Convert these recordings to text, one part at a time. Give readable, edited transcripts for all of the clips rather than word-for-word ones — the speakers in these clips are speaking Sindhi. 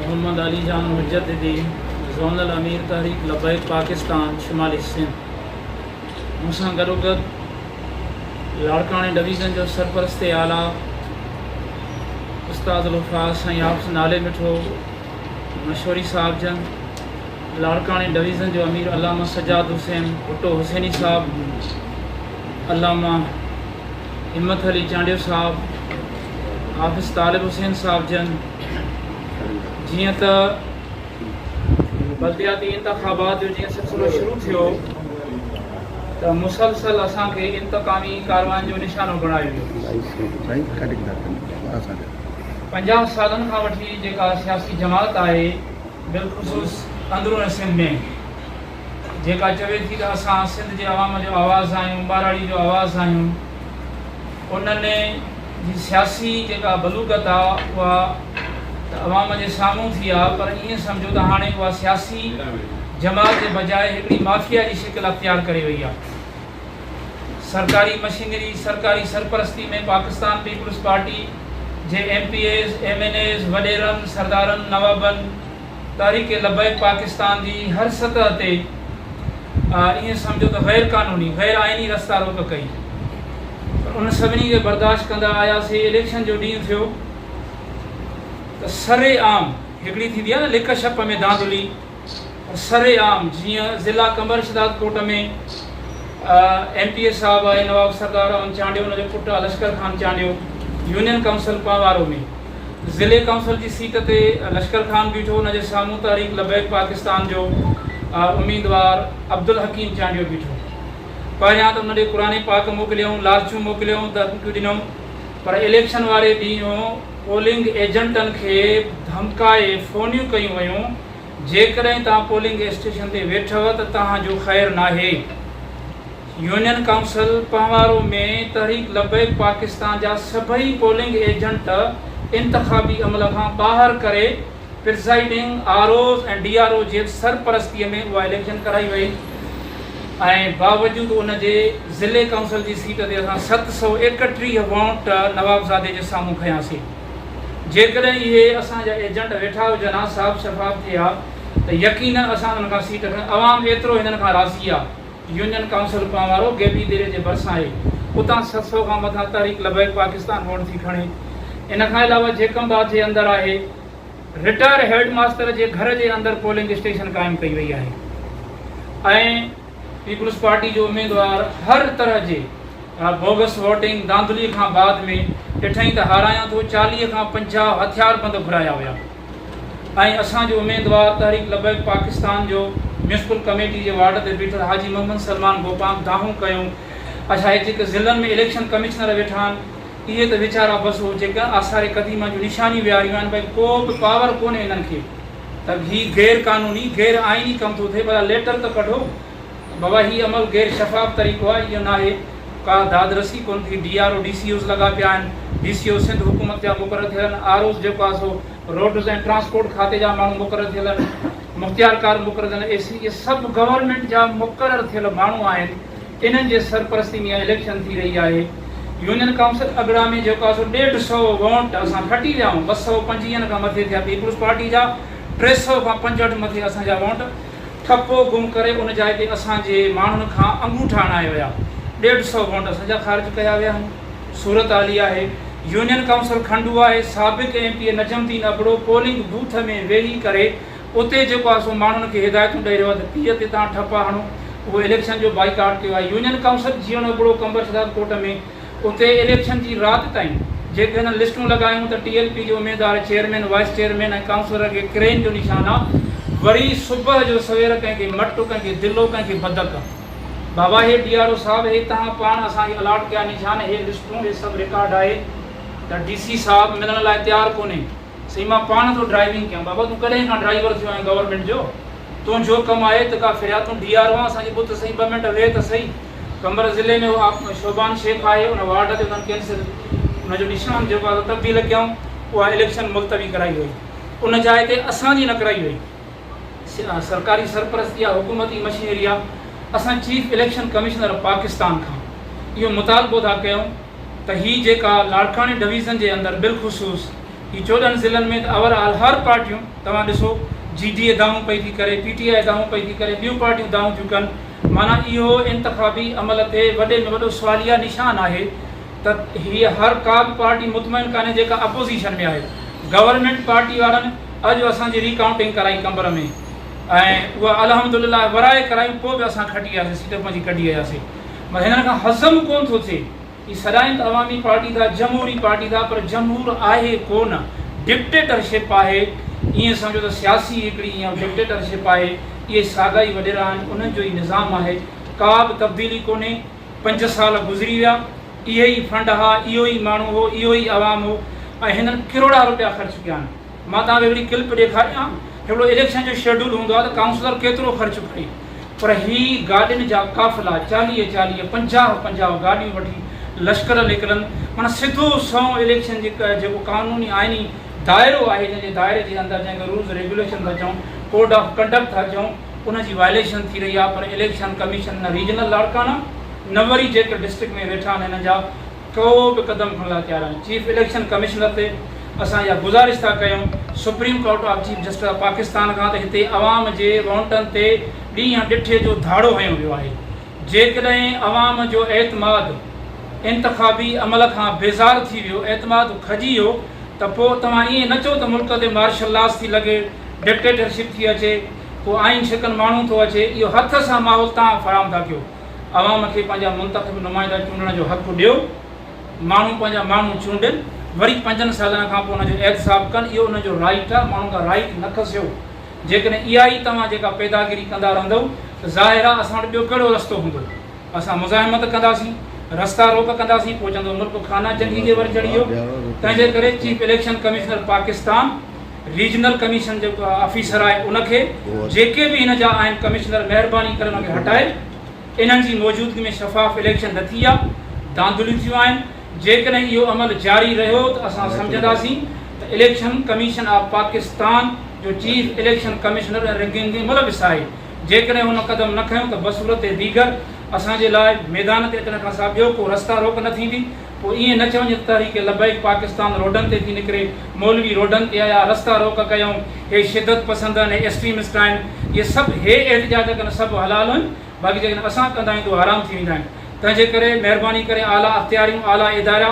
محمد علي جان مجددي، زونل امير تحريڪ لبيڪ پاڪستان شمالي سنڌ. مون سان گڏوگڏ لاڙڪاڻي ڊويزن جو سرپرست اعليٰ استاد الوفاء سائين حافظ نالي مٺو مشوري صاحب جن، لاڙڪاڻي ڊويزن جو امير علامه سجاد حسين ڀٽو حسيني صاحب، علامه همت علي چانڊيو صاحب، حافظ طالب حسين صاحب جن، جيئن ته بلدياتي انتخابات جو جيئن سلسلو شروع ٿيو ته مسلسل اسان کي انتقامي ڪارواين جو نشانو بڻايو ويو. 50 سالن کان وٺي جيڪا سياسي جماعت آهي بالخصوص اندرون سنڌ ۾ جيڪا چوي ٿي ته اسان سنڌ جي عوام جو آواز آهيون، ٻهراڙي جو آواز آهيون، انهن جي سياسي جيڪا بلوغت آ اها ته عوام جي سامهون ٿي آ پر ائين سمجهو ته هاڻي اها سياسي جماعت جي بجاء هڪڙي مافيا جي شڪل اختيار ڪري وئي آ. سرڪاري مشينري، سرڪاري سرپرستي ۾ پاڪستان پيپلز پارٽي جي M P As, M N As, وڏيرن، سردارن، نوابن، تحريڪ لبيڪ پاڪستان جي هر سطح تي ائين سمجهو ته غير قانوني، غير آئيني رستا روڪ ڪئي پر ان سڀني کي برداشت ڪندا آياسي، اليڪشن جو ڏينهن ٿيو ته سر عام هڪڙي ٿيندي آهي نه لڪ ڇپ ۾ ڌانڌلي پر سر عام جيئن ضلع Qambar Shahdadkot ۾ M P A صاحب آهي نواب سردار احمد چانڊيو ان جو پٽ آهي لشڪر خان چانڊيو يونين ڪائونسل پنهوارو ۾ ضلعي ڪائونسل جي سيٽ تي لشڪر خان بيٺو، ان جي سامهون تحريڪ لبيڪ پاڪستان جو اميدوار عبدالحڪيم چانڊيو بيٺو. پهريان ته ان ڏي قرآن پاڪ موڪليائون، لالچون موڪليائون، ڌمڪيون ڏنائون، پر اليڪشن واري ڏينهن پولنگ ايجنٽن کي ڌمڪائي فونيون ڪيون ويون، جيڪڏهن توهان پولنگ اسٽيشن تي ويٺؤ ته توهان جو خير ناهي. يونين ڪائونسل پنهوارو ۾ تحريڪ لبيڪ پاڪستان جا سڀئي پولنگ ايجنٽ انتخابي عمل کان ٻاهر ڪري presiding R Os ۽ D R O جي سرپرستي ۾ اها اليڪشن ڪرائي وئي ۽ باوجود ان جي ضلعي ڪائونسل جي سيٽ تي اسان 731 وونٽ نوابزادي جي سامهون کنياسين جيڪڏهن اهي اسان جا ايجنٽ ويٺا هجن ها صاف شفاف ٿئي ها ته يقينن اسان انهن کان سيٽ کڻي عوام ايترو هنن کان راضي آ. يونين ڪائونسل پنهوارو غيبي ديري جي ڀرسان آهي، اتان 700 کان مٿان تحريڪ لبيڪ پاڪستان ووٽ ٿي کڻي. ان کان علاوه جيڪب آباد جي اندر آهي، رٽائر هيڊ ماستر جي گهر جي اندر پولنگ اسٽيشن قائم ڪئي وئي آهي ۽ پيپلز پارٽي جو اميدوار هر طرح جي بوگس ووٽنگ ڌانڌلي کان بعد ۾ ڏٺائين ته هارايان ٿو، 40 کان 50 هٿياربند گهرايا ويا. ۽ اسان جو اميدوار تحريڪ لبيڪ پاڪستان جو ميونسپل ڪميٽي جي وارڊ تي بيٺل حاجي محمد سلمان گوپانگ دانهون ڪيون اڇا هي جيڪي ضلعن ۾ اليڪشن ڪمشنر ويٺا آهن اهي ته ويچارا بس هو جيڪا آثار قديمه جون نشانيون ويهاريون آهن ڀئي ڪو به پاور ڪونهي انهن کي ته هي غير قانوني غير آئيني ڪم ٿو ٿئي ڀلا ليٽر ته ڪڍو بابا هي عمل غير شفاف طريقو آهي اهو ناهي ڪا داد رسي ڪونه ٿي D R O D C Os لڳا پيا آهن ڊي سي او سنڌ حڪومت جا مقرر ٿيل آهن آر اوز جيڪو آهي سو روڊز ۽ ٽرانسپورٽ کاتي جا ماڻهو مقرر ٿيل آهن مختيارڪار مقرر ٿيل آهن اي سي اهي سڀ گورنمينٽ جا مقرر ٿيل ماڻهو آهن انهن جي سرپرستي ۾ اها اليڪشن ٿي رهي آهي يونين ڪائونسل اڳڙا ۾ جيڪو آهي سو ڏيڍ سئو وونٽ اسان کٽي ويا آهيون 225 کان مٿي ٿيا پيپلز پارٽي جا 300 کان 65 مٿي اسان جا وونٽ ٺپو گم ڪري ان جاء تي اسان جي ماڻهن کان انگوٺا هڻايا ويا، ڏيڍ سئو وونٽ اسان جا خارج ڪيا ويا آهن. صورت حال اها آهي. يونين ڪائونسل کنڊو آهي، سابق M P A Najam Uddin Abro polling booth ۾ ويهي ڪري اتي جيڪو آهي سو ماڻهن کي هدايتون ڏئي رهيو آهي ته پيء تي توهان ٺپا هڻو، اهو اليڪشن جو بائيڪاٽ ڪيو آهي. يونين ڪائونسل جيئڻ ابڙو قمبر شهدادڪوٽ ۾ اتي اليڪشن جي رات تائين جيڪي هنن لسٽون لڳايون ته ٽي ايل پي جي اميدوار چيئرمين، وائيس چيئرمين ۽ ڪائونسلر کي ڪرين جو نشان آ، وري صبح جو سوير ڪنهن کي مٽ، ڪنهن کي دلو، ڪنهن کي بدڪ. بابا هي ڊي آر او صاحب هي توهان پاڻ اسان کي الاٽ ڪيا نشان، هي لسٽون، هي سڀ رڪارڊ آهي ته ڊي سي صاحب ملڻ لاء تيار ڪونهي. سائين مان پاڻ ٿو ڊرائيونگ ڪيان. بابا تون ڪڏهن کان ڊرائيور ٿيو آهين گورنمينٽ جو؟ تنهنجو ڪم آهي ته ڪا فرياد تون ڊي آر او آن اسان جي ٻڌ ته سهي ٻه منٽ ويهه ته سهي. قمبر ضلعي ۾ اهو شعبان شيخ آهي ان وارڊ تي انهن ڪينسل ان جو نشان جيڪو آهي تبديل ڪيائون اها اليڪشن ملتوي ڪرائي وئي ان جاء تي اسان جي نه ڪرائي وئي سرڪاري سرپرستي آهي حڪومتي مشينري آهي اسان چيف اليڪشن ڪمشنر پاڪستان کان اهو مطالبو ٿا ڪيون ته هي جيڪا لاڙڪاڻي ڊويزن جي اندر بالخصوص. هي 14 ضلعن ۾ ته اوور آل هر پارٽيون توهان ڏسو جي ڊي اي دانهون پئي ٿي ڪري، پي ٽي آء دانهون پئي ٿي ڪري، ٻيون پارٽيون دانهون ٿيون ڪن، معنيٰ اهو انتخابي عمل تي وڏي ۾ وڏو سواليه نشان آهي ته هيء هر ڪا به پارٽي مطمئن ڪانهي جيڪا اپوزيشن ۾ آهي. گورنمينٽ پارٽي وارن اڄ اسان جي ري ڪائونٽنگ ڪرائي قمبر ۾ ۽ اها الحمدلله ورائي ڪرايون پوء به اسان کٽي وياسين سيٽ پنهنجي ڪڍي آياسين مطلب هنن کان هضم ڪونه ٿو ٿئي. هي سڏائين ته عوامي پارٽي ٿا، جمهوري پارٽي ٿا پر جمهور آهي ڪو نه، ڊڪٽيٽر شپ آهي، ائين سمجهو ته سياسي هڪڙي ائين ڊڪٽيٽر شپ آهي، اهي ساڳا ئي وڏيرا آهن، انهن جو ئي نظام آهي، ڪا به تبديلي ڪونهي، پنج سال گذري ويا، اهي ئي فنڊ ها، اهو ئي ماڻهو هو، اهو ئي عوام هو ۽ هنن ڪروڙها روپيا خرچ ڪيا آهن. مان توهان کي هڪڙي ڪلپ ڏيکاريان، هڪڙو اليڪشن جو شيڊول هوندو آهي ته ڪائونسلر ڪيترو خرچ کڻي، پر هي گاڏين جا قافلا چاليهه چاليهه، پنجاهه پنجاهه گاڏيون وٺي لشڪر نڪرن، معنيٰ سڌو سنئون اليڪشن جي جيڪو قانوني آئيني دائرو آهي، جنهن جي دائري جي اندر جنهن کي رولز ريگيوليشن ٿا چئون، ڪوڊ آف ڪنڊڪٽ ٿا چئون، ان جي وائليشن ٿي رهي آهي، پر اليڪشن ڪميشن نه ريجنل لاڙڪاڻا نه وري جيڪي ڊسٽرڪٽ ۾ ويٺا آهن هنن جا ڪو به قدم کڻڻ لاء تيار آهن. چيف اليڪشن ڪمشنر تي اسان اها گذارش ٿا ڪيون supreme court of chief justice of Pakistan کان ته هتي عوام جي وونٽن تي ڏينهن ڏٺي جو ڌاڙو هنيو ويو آهي جيڪڏهن عوام جو اعتماد انتخابي عمل کان بيزار ٿي ويو اعتماد کڄي ويو ته پوء توهان ائين نه چئو ته ملڪ تي مارشل لاس ٿي لڳي ڊڪٽيٽرشپ ٿي اچي ڪو آئين شڪن ماڻهو ٿو اچي اهو هٿ سان ماحول توهان فراهم ٿا ڪيو. عوام کي پنهنجا منتخب نمائندا چونڊڻ جو حق ڏيو، ماڻهو پنهنجا ماڻهو چونڊين، وري پنجن سالن کان پوء ان جو احتساب ڪن، اهو انهن جو رائيٽ آهي، ماڻهن کان رائيٽ نه کسيو، جيڪڏهن اها ئي توهان جيڪا پيداگيري ڪندا رهندؤ ته ظاهر آهي اسان وٽ ٻيو ڪهڙو رستو هوندو، اسان مزاحمت ڪنداسين، رستا روڪ ڪنداسين، پوء چوندو ملڪ خانه جنگي جي ور چڙهي ويو، تنهن جي ڪري chief election commissioner Pakistan regional commission جيڪو آفيسر آهي ان کي جيڪي به هن جا آهن ڪمشنر مهرباني ڪري ان کي هٽائي انهن جي موجودگي ۾ شفاف اليڪشن نه ٿي آهي ڌانڌليون ٿيون آهن جيڪڏهن اهو عمل جاري رهيو ته اسان سمجهنداسين ته اليڪشن ڪميشن آف پاڪستان جو چيف اليڪشن ڪمشنر ان ريگنگ ۾ ملوث آهي جيڪڏهن هن قدم نه کنيو ته بصورت ديگر اسان جي لاء ميدان تي اچڻ کان سواء ٻيو ڪو رستا روڪ نه ٿيندي. پوء ائين نه چوڃ ته تحريڪ لبيڪ پاڪستان روڊن تي ٿي نڪري، مولوي روڊن تي آيا، رستا روڪ ڪيائون، هي شدت پسند آهن، هي ايڪسٽريمسٽ آهن، اهي سڀ هي احتجاج ڪن سڀ حلال آهن، باقي جيڪڏهن اسان ڪندا آهيون ته اهي حرام ٿي ويندا آهن. تنهن جي ڪري مهرباني ڪري اعليٰ اختياريون، اعليٰ ادارا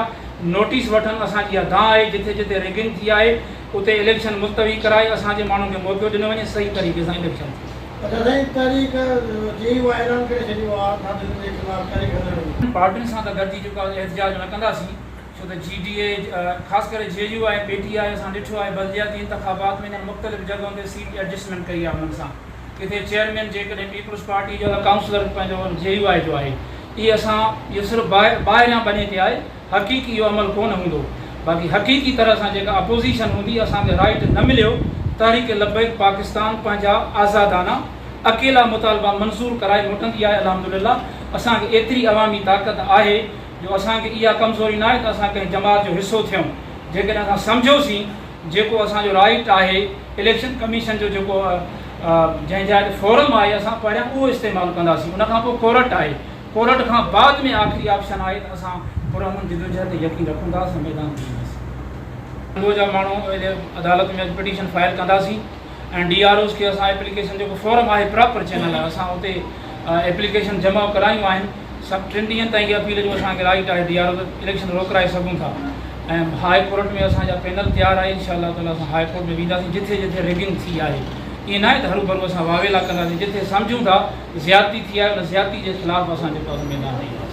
نوٽيس وٺن، اسان جي اها دانهن آهي، جٿي جٿي ريگنگ ٿي آهي اتي اليڪشن ملتوي ڪرائي اسان جي ماڻهن کي موقعو ڏنو وڃي، صحيح طريقي سان اليڪشن ٿئي. اچا سائين تحريڪ جي يو آء اعلان ڪري ڇڏيو آ ڌانڌلين جي خلاف تحريڪ هلائڻ جو. پارٽين سان ته گڏجي جيڪو آهي احتجاج نه ڪنداسين ڇو ته جي ڊي اي خاص ڪري جي يو آء ۽ پي ٽي آء اسان ڏٺو آهي بلدياتي انتخابات ۾ انهن مختلف جڳهن تي سيٽ ايڊجسٽمينٽ ڪئي آهي انهن سان ڪٿي چيئرمين جيڪڏهن پيپلز پارٽي جو ته ڪائونسلر پنهنجو جي يو آء جو آهي اهي اسان اهو صرف ٻاهريان ٻني تي آهي حقيقي اهو عمل ڪونه هوندو باقي حقيقي طرح سان جيڪا اپوزيشن هوندي اسان کي رائيٽ نه مليو تحريڪ لبيڪ پاڪستان پنهنجا آزادانه اڪيلا مطالبا منظور ڪرائي موٽندي آهي الحمدلله اسان کي ايتري عوامي طاقت آهي جو اسان کي اها ڪمزوري ناهي ته اسان ڪنهن جماعت جو حصو ٿيون جيڪڏهن اسان سمجهيوسين جيڪو اسان جو رائيٽ آهي اليڪشن ڪميشن جو جيڪو جنهن جاء تي فورم آهي اسان پهريان اهو استعمال ڪنداسين ان کان پوء ڪورٽ آهي ڪورٽ کان بعد ۾ آخري آپشن آهي ته اسان پرامن جدوجهد تي يقين رکون ٿا اسان ميدان تي اينداسين. سنڌوء جا ماڻهو عدالت ۾ اڄ پٽيشن فائل ڪنداسين ۽ ڊي آر اوز کي اسان ايپليڪيشن جيڪو فورم آهي پراپر چينل آهي اسان اتي ايپليڪيشن جمع ڪرايون آهن سڀ ٽن ڏينهن تائين اپيل جو اسان کي رائيٽ آهي ڊي آر اوز اليڪشن روڪرائي سگهون ٿا ۽ هاء ڪورٽ ۾ اسان جا پينل تيار آهي انشاء الله تعالي اسان هاء ڪورٽ ۾ وينداسين جٿي جٿي ريگنگ ٿي آهي ائين ناهي ته هروڀرو اسان واويلا ڪنداسين جٿي سمجهون ٿا زيادتي ٿي آهي ان زيادتي جي خلاف اسان جيڪو آهي سو ميدان ۾ اينداسين.